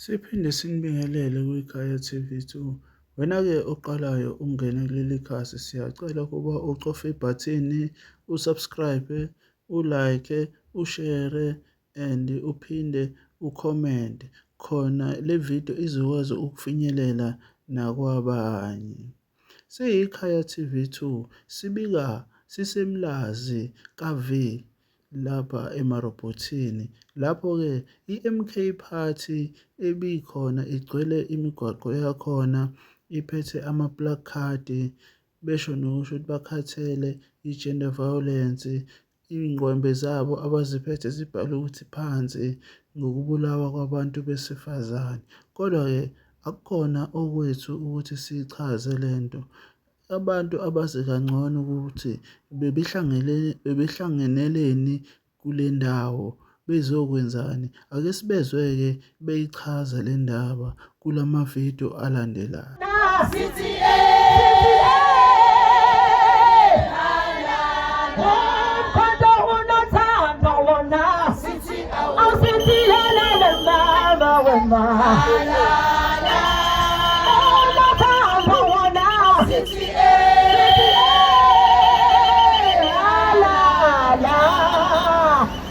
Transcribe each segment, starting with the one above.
Siphinde sinibingelele kwiKhaya TV 2. Wena-ke oqalayo ungene kuleli khasi siyacela ukuba ucofe ibhathini usubscribe, ulike, ushare and uphinde ucomment khona le video izokwazi ukufinyelela nakwabanye. SiyiKhaya TV 2 sibika siseMlazi ka-V lapha emarobhothini lapho-ke i-MK Party ebikhona igcwele imigwaqo yakhona iphethe ama-placard besho nokusho ukuthi bakhathele i-gender violence iy'ngqwembe zabo abaziphethe zibhalwe ukuthi phansi ngokubulawa kwabantu besifazane. Kodwa-ke akukhona okwethu ukuthi siyichaze le nto. Abantu abazi kangcono ukuthi bebehlangene bebehlangeneleni kule ndawo bezokwenzani. Ake sibezwe-ke beyichaza le ndaba kulama video alandelayo. Sithi umkhonto unothando wona awusithi yelele mama wema unothando wona sithi halala.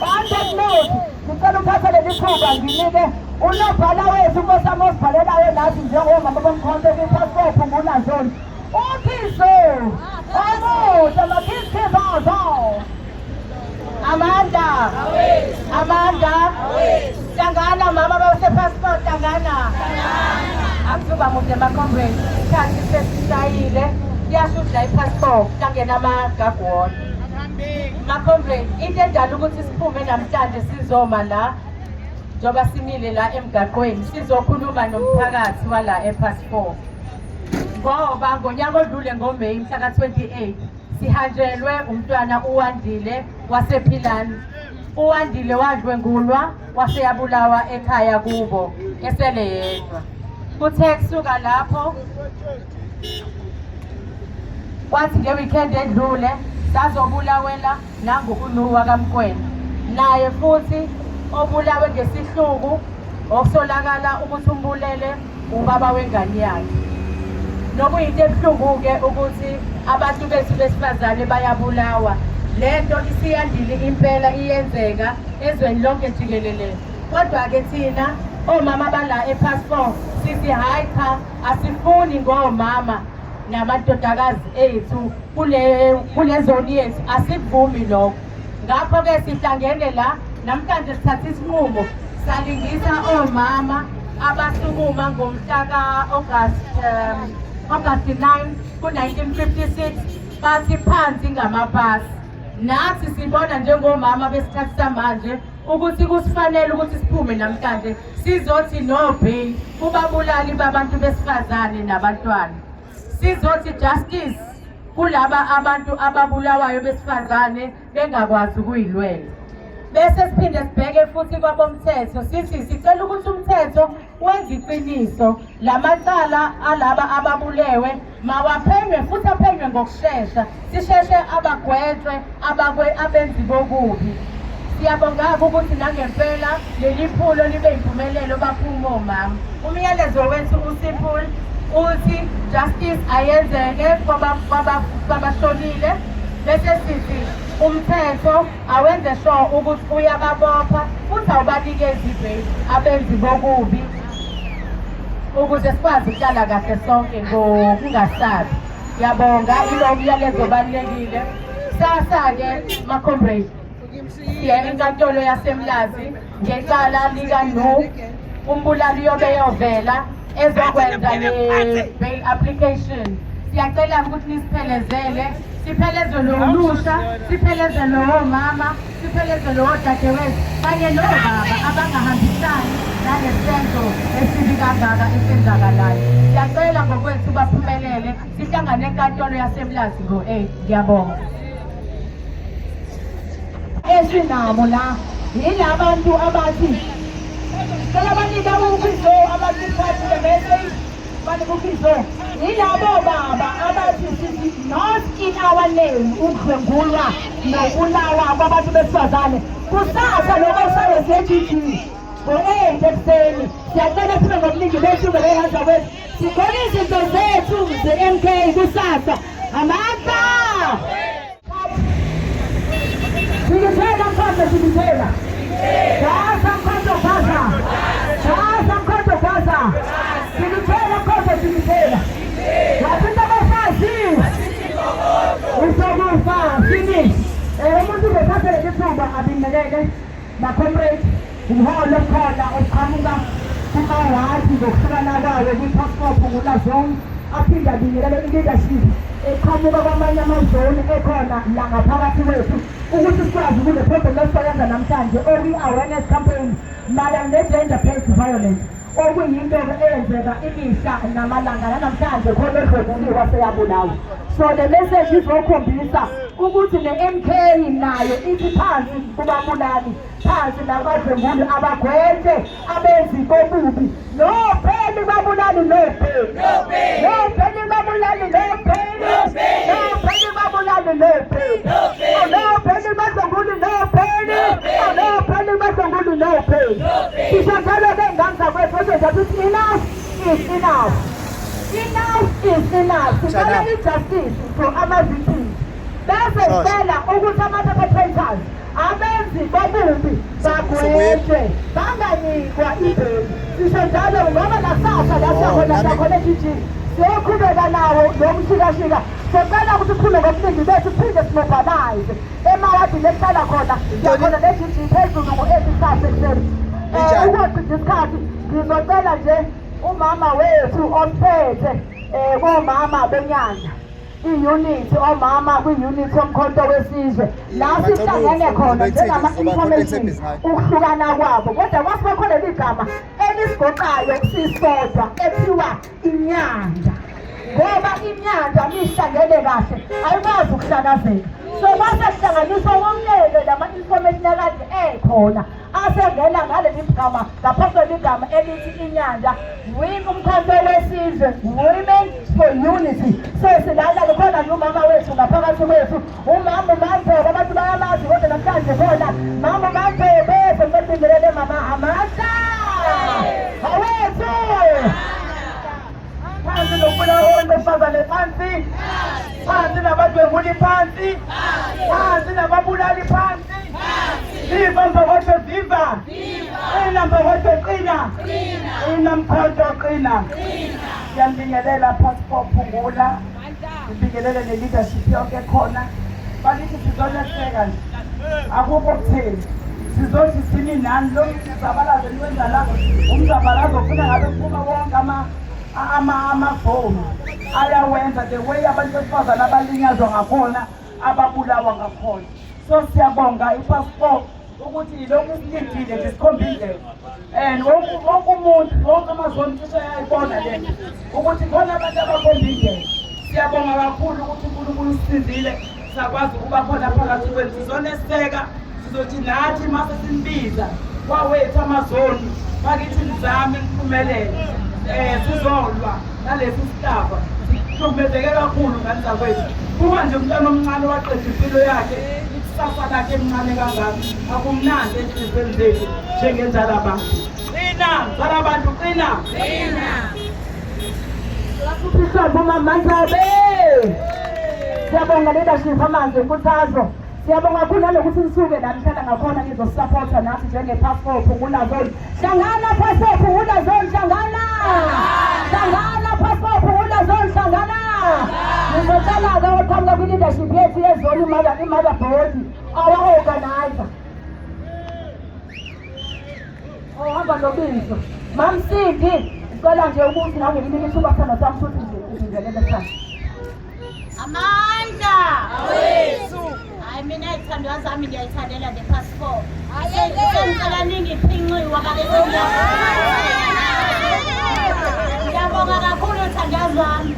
On that note, ngicela uthathe leli thuba nginike unobhala wethu uNkosami osibhalelayo nathi njengomama bomkhonto kwi-passport ngunazoni uKhizo omuhle makhizikhizazo amandla amandla hlangana mama base-passport hlangana akuzuba mude ma-comrade isikhathi sesishayile kuyasho ukuthi la i-passport hlangene amagagu wona. Ma-comrade, into edala ukuthi siphume namhlanje sizoma la njengoba simile la emgaqweni sizokhuluma nomphakathi wala ePass 4 ngoba ngonyaka odlule ngoMeyi mhla ka-28 sihanjelwe umntwana uWandile wasePhilani. UWandile wadlwengulwa waseyabulawa ekhaya kubo esele yedwa. Kuthe kusuka lapho Kwathi nge-weekend edlule sazobulawela nangu uNuwa kaMkwena naye futhi obulawe ngesihluku okusolakala ukuthi umbulele ubaba wengane yakhe. Nokuyinto ebuhlungu-ke ukuthi abantu bethu besifazane bayabulawa. Le nto isiyandile impela iyenzeka ezweni lonke jikelele. Kodwa-ke thina omama bala e-Pass 4 sithi hhayi cha asifuni ngomama namadodakazi ethu kule kule zone yethu asikuvumi lokho. Ngakho-ke sihlangene la namhlanje sithatha isinqumo salingisa omama abasukuma ngomhla ka-August August 9 ku-1956 bathi phansi ngamapasi. Nathi sibona njengomama besikhathi samanje ukuthi kusifanele ukuthi siphume namhlanje sizothi no bail kubabulali babantu besifazane nabantwana. Sizothi justice kulaba abantu ababulawayo besifazane bengakwazi ukuyilwela. Bese siphinde sibheke futhi kwabomthetho sithi sicela ukuthi umthetho wenze iqiniso lamacala alaba ababulewe mawaphenywe futhi aphenywe ngokushesha sisheshe abagwetshwe abakwe abenzi bokubi. Siyabonga-ke ukuthi nangempela leli phulo libe yimpumelelo baphuma omama. Umyalezo wethu usimple uthi justice ayenzeke kwabashonile bese sithi umthetho awenze sure ukuthi uyababopha futhi awubanikezi ibail abenzi bokubi ukuze sikwazi ukuhlala kahle sonke ngokungasabi. Ngiyabonga ilo myalezo obalulekile. Kusasa-ke ma-comrade siya enkantolo yaseMlazi ngecala lika-no umbulali uyobe eyovela ezokwenza le-bail application. Siyacela ukuthi nisiphelezele, siphelezelwe ulusha, siphelezelwe omama, siphelezelwe odadewethu kanye nobaba abangahambisani nalesenzo esibi kangaka esenzakalayo. Siyacela ngokwethu baphumelele, sihlangane enkantolo yaseMlazi ngo-8. Ngiyabonga. Esinabo la yilabantu abathi cela banike ubizo abathi the message banike ubizo yilabo baba abathi sithi not in our name ukudlwengulwa nokulawa kwabantu besifazane kusasa noma usale siye-GG ngo-8 ekuseni. Siyacela sibe ngobuningi bethu ngehamba kwethu. Sigqoke izinto zethu ze-MK kusasa. Amandla! Jikijela mkhonto jikijela. Gaza mkhonto gaza. Gaza mkhonto gaza. Jikijela mkhonto jikijela. Wathinta abafazi. Uzokufa finish. Umuntu uzothatha leli thuba abingelele ma-comrade umholi okhona oqhamuka kuma-wadi ngokuhlukana kwayo kwi-passport ngula zone aphinde abingelele i-leadership eqhamuka kwamanye amazoni ekhona la ngaphakathi kwethu ukuthi sikwazi kule program esisebenza namhlanje okuyi-awareness campaign mayelana ne-gender based violence okuyinto-ke eyenzeka imihla namalanga nanamhlanje khona edlwenguliwe seyabulawa. So le message izokhombisa ukuthi ne-MK nayo ithi phansi kubabulali, phansi nabadlwenguli abagwente abenzi kobubi. No pain babulali, no pain. No pain babulali, no pain. No pain babulali, no pain. Oh, no pain badlwenguli, no pain. Oh, no pain badlwenguli, no pain. Sisho njalo-ke ngane zakwethu ezenza ukuthi enough is enough. Enough is enough. Sicela i-justice for ama-victims. Bese sicela ukuthi ama-perpetrators abenzi bobubi bagwetshwe banganikwa ibheli. Sisho njalo ngoba nakusasa la siyakhona siyakhona e-GG siyoqhubeka nawo lo mshikashika. Sicela ukuthi siphume ngobuningi bethu siphinde simobilize emawadini esihlala khona siyakhona ne-GG phezulu ngo-8 kusasa ekuseni. Ukuchitha isikhathi ngizocela nje umama wethu ophethe komama benyanda i-unit omama kwi-unit yomkhonto wesizwe la sihlangene khona njengama-information ukuhlukana kwabo kodwa kwasiba khona leli gama elisigoqayo sisodwa ethiwa inyanda ngoba inyanda mihlangene kahle ayikwazi ukuhlakazeka so kwase kuhlanganiswa wonke lama-information akade ekhona asengena ngaleli gama ngaphansi kwaleli gama elithi inyanda umkhonto wesizwe women for unity. So silala khona nje umama wethu ngaphakathi kwethu umama uMaNdlovu abantu bayamazi kodwa namhlanje khona mama uMaNdlovu sesibingelele mama amandla awethu phansi nokubulawa kwabantu besifazane phansi phansi nabadlwenguli phansi phansi nababulali phansi. Viva Mbokodo viva! Qina Mbokodo qina! Qina Mkhonto qina! Ngiyambingelela Pastor Phungula, ngibingelele ne-leadership yonke ekhona. Bakithi sizoneseka nje, akukho kutheni. Sizothi simi nani lo mzabalazo eniwenza la, umzabalazo ofuna ngabe kuphuma wonke amabhomu ayawenza the way abantu besifazane abalinyazwa ngakhona ababulawa ngakhona. So siyabonga i-passport ukuthi ilokhu isilindile nje sikhomba indlela and wonke umuntu wonke amazoni cishe ayayibona le ukuthi khona abantu abakhomba indlela. Siyabonga kakhulu ukuthi uNkulunkulu usisizile sakwazi ukuba khona phakathi kwenu. Sizoneseka, sizothi nathi mase sinibiza kwawethu amazoni bakithi nizame niphumelele. Sizolwa nalesi sihlava sihlukumezeke kakhulu ngane zakwethu. Buka nje umntwana omncane waqeda impilo yakhe, ikusasa lakhe emncane kangaka, akumnandi enhliziyweni zethu njengenzalabantu. Qina nzalabantu, qina. Ihlombe umama Njobe. Siyabonga leadership amanzi enkuthazo. Siyabonga kakhulu nalokuthi nisuke la nihlala ngakhona nizosupporta nathi njenge-passport Phungula Zone. Hlangana passport Phungula Zone, hlangana. Hlangana passport Phungula Zone, hlangana. Ngizocela-ke oqhamuka kwi-leadership yethu yezone i-mother board, our organizer. Ohamba nobizo. Mamsindi, ngicela nje ukuthi nawe ngelinye ithuba sithando sami futhi nje ubingelele ekhaya. Amandla! Awethu! Hayi mina izithandwa zami ngiyayithandela le passport. Sengicela ningiphinxiwa bakithi. Ngiyabonga kakhulu thandwa zami.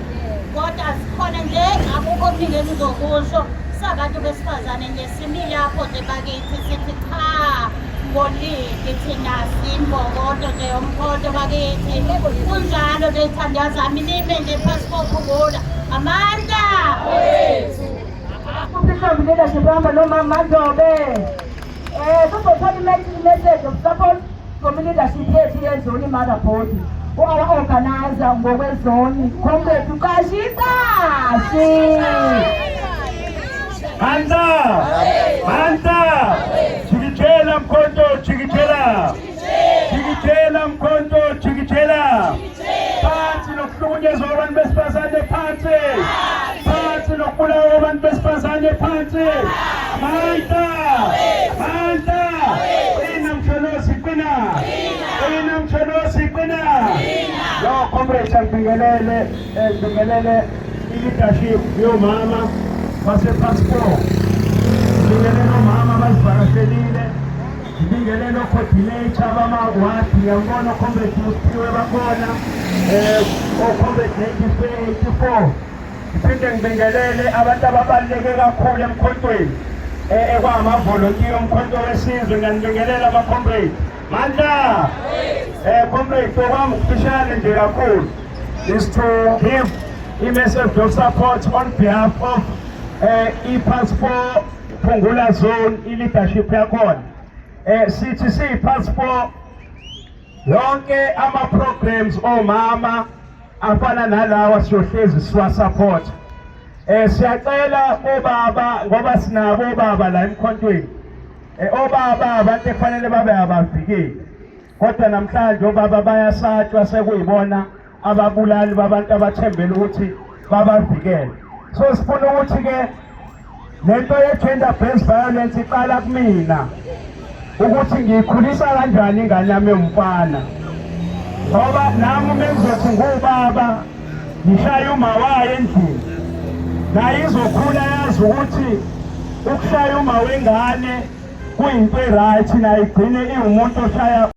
Kodwa sikhona nje akukho okuningi engizokusho. Sabantu besifazane nje simi lapho nje bakithi sithi cha ngoliki thina simbokodo nje yomkhonto bakithi. Kunjalo nje thandwa zami nime nje passport phungula. Amandla! Ihlombe leadership hamba nomama Njobe. Sizothola i-message of support. From leadership yethu yezoni mother body u-our organizer ngokwezoni comrade uqashi iqashi. Manta! Manta! Jikijela Mkhonto, jikijela! Jikijela Mkhonto, jikijela! Phansi nokuhlukunyezwa kwabantu besifazane phansi! Phansi nokubulawa kwabantu besifazane phansi! Manta! Manta! Qina Msholozi, qina! Qina Msholozi, qina! Yo comrades, angibingelele, ngibingelele i-leadership yomama base-passport. Ngibingelele omama abazivakashelile. Ngibingelele o-coordinator bama-ward, ngiyabona o-comrade uSiphiwe bakhona, o-comrade 84. Ngiphinde ngibingelele abantu ababaluleke kakhulu emkhontweni, ekwamavolontiya omkhonto wesizwe. Ngiyanibingelela ama-comrade. Mandla! Comrade, okwami kufishane nje kakhulu is to give i-message of support on behalf of i-Passport Phungula Zone, i-leadership yakhona. Sithi siyi-Passport yonke ama-programs omama afana nalawa siyohlezi siwa-support. Siyacela obaba ngoba sinabo obaba la emkhontweni. Obaba abantu ekufanele babe abavikeli. Kodwa namhlanje obaba bayasatshwa sekuyibona ababulali babantu abathembele ukuthi babavikele. So sifuna ukuthi ke lento ye-gender based violence iqala kumina ukuthi ngiyikhulisa kanjani ingane yami yomfana, ngoba nami uma ngizothi ngubaba ngishaya uma wayo endlini, naye izokhula yazi ukuthi ukushaya uma wengane kuyinto e-right, naye igcine iwumuntu oshaya.